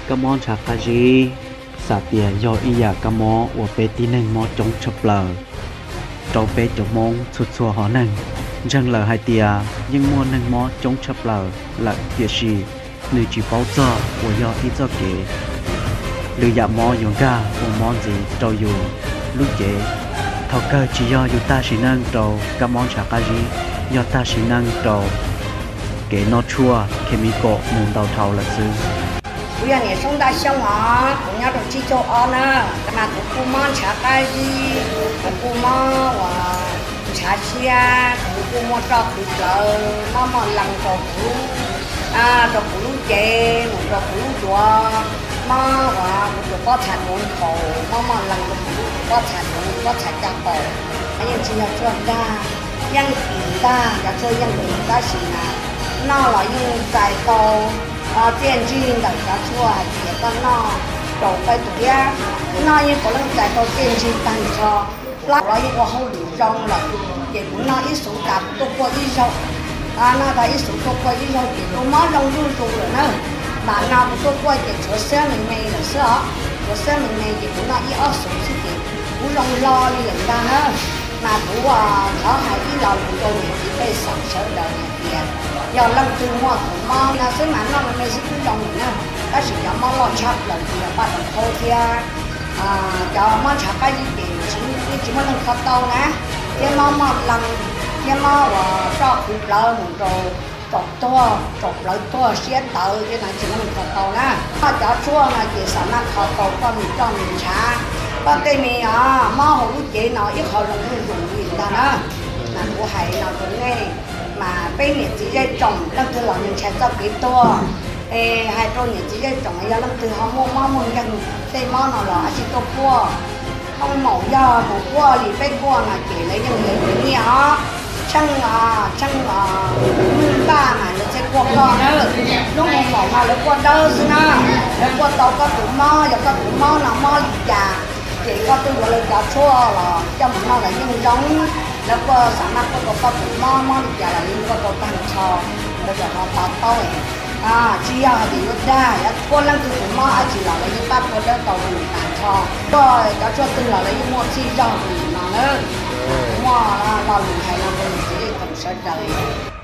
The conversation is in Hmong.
Kab mob ntshav qab zib, xam tias yog ib yam kab mob uas peb tib neeg mob coob tshaj plaws rau peb cov Hmoob txhua txhua haiv neeg. Ntseeg lawm hais tias yeej muaj neeg mob coob tshaj plaws lawm, tiam sis nws tsis paub txog uas yog ib txoj kev lwm yam mob yuav nkag ua mob ntxiv rau yus lub cev. Thaum kawg tsis yog yus tag sim neej rau kab mob ntshav qab zib, yog tag sim neej rau kev noj tshuaj chemical mus ntau dhau lawm xwb. Kuv yog niam Soob Ntaj Xyooj os, kuv nyob rau tsib caug ob na, mas kuv kuj mob ntshav qab zib, kuv kuj mob uas ntshav siab, kuv kuj muaj roj qhwv plawv, mob moj lees rau kuv, rau kuv lub cev mus rau kuv lub duav, mob uas kuv tus pob txha duav nkhaus, mob moj lees rau kuv lub pob txha duav, pob txha caj qaum. Yeej tsis yog tshuaj dag, yeej kis ntag, cov tshuaj yeej kis tab sis mas noj los yeej txais tau txiaj ntsig ntawm cov tshuaj hais tias koj noj rau peb tus thiab, noj yeej puav leej txais tau txiaj ntsig tag nrho. Plab los yeej ua hauj lwm zoo lawm, ces kuv noj ib xuv tas kuv tuaj kuaj ib zaug, noj tag ib xuv tuaj kuaj ib zaug ces tus mob zoo zuj zus lawm na. Mam no kuv tuaj kuaj ces tshuav xab me me lawm xwb os, tshuav xab me me ces kuv noj ib ob xuv xwb ces kuv zoo hlo li lawm ntag na. Mas kuv thov hais ib lo lus rau niam txiv pej xeem sawv daws hais tias yog leej twg muaj tus mob no xwb mas noj me me xwb twb zoo lawm na, tab sis cov mob loj tshaj plaws ces yog paj rau khaub thiab cov mob ntshav qab zib ces yeej tsis muaj leej kho tau na, thiab mob moj lees, thiab mob uas roj qhwv plawv mus rau tsaus tuag, tsaus plawv tuag siab tawv thiab no tsis muaj leej kho tau na. Noj cov tshuaj no ces xam maj kho tau koj me roj me ntshav, koj tej me os mob hauv lub cev no ib qho zoo zuj zus li ntag na. Mas kuv hais no rau nej, mas peb niam txiv zej tsoom leej twg los nws ntshai txoj kev tuag, es hais rau niam txiv zej tsoom yog leej twg ho muaj mob muaj nkeeg tej mob no los ab tsi tuaj kuaj. Hoob maum yog mus kuaj li peb kuaj no ces lawv yeej yuav nyiaj os. Tsheej, tsheej npaj mas lawv thiaj kuaj koj na. Lub hoob maum no lawv kuaj dawb xwb na, lawv kuaj tau koj tus mob, yog koj tus mob no mob li cas ces koj tuaj yuav lawv cov tshuaj los coj mus noj los yeej zoo. Lawv kuaj xam maj kuaj tau koj tus mob, mob li cas los yeej kuaj tau tag nrho, lawv kom ho to taub. Tsis yog hais tias yuav dag, yuav kuaj leej twg tus mob dab tsi los lawv yeej pab kuaj dawb tau rau nws tag nrho. Kuaj cov tshuaj twg los lawv yeej muaj txhij zog rau nws no na. Muaj lo lus hais no rau niam txiv zej tsoom sawv daws.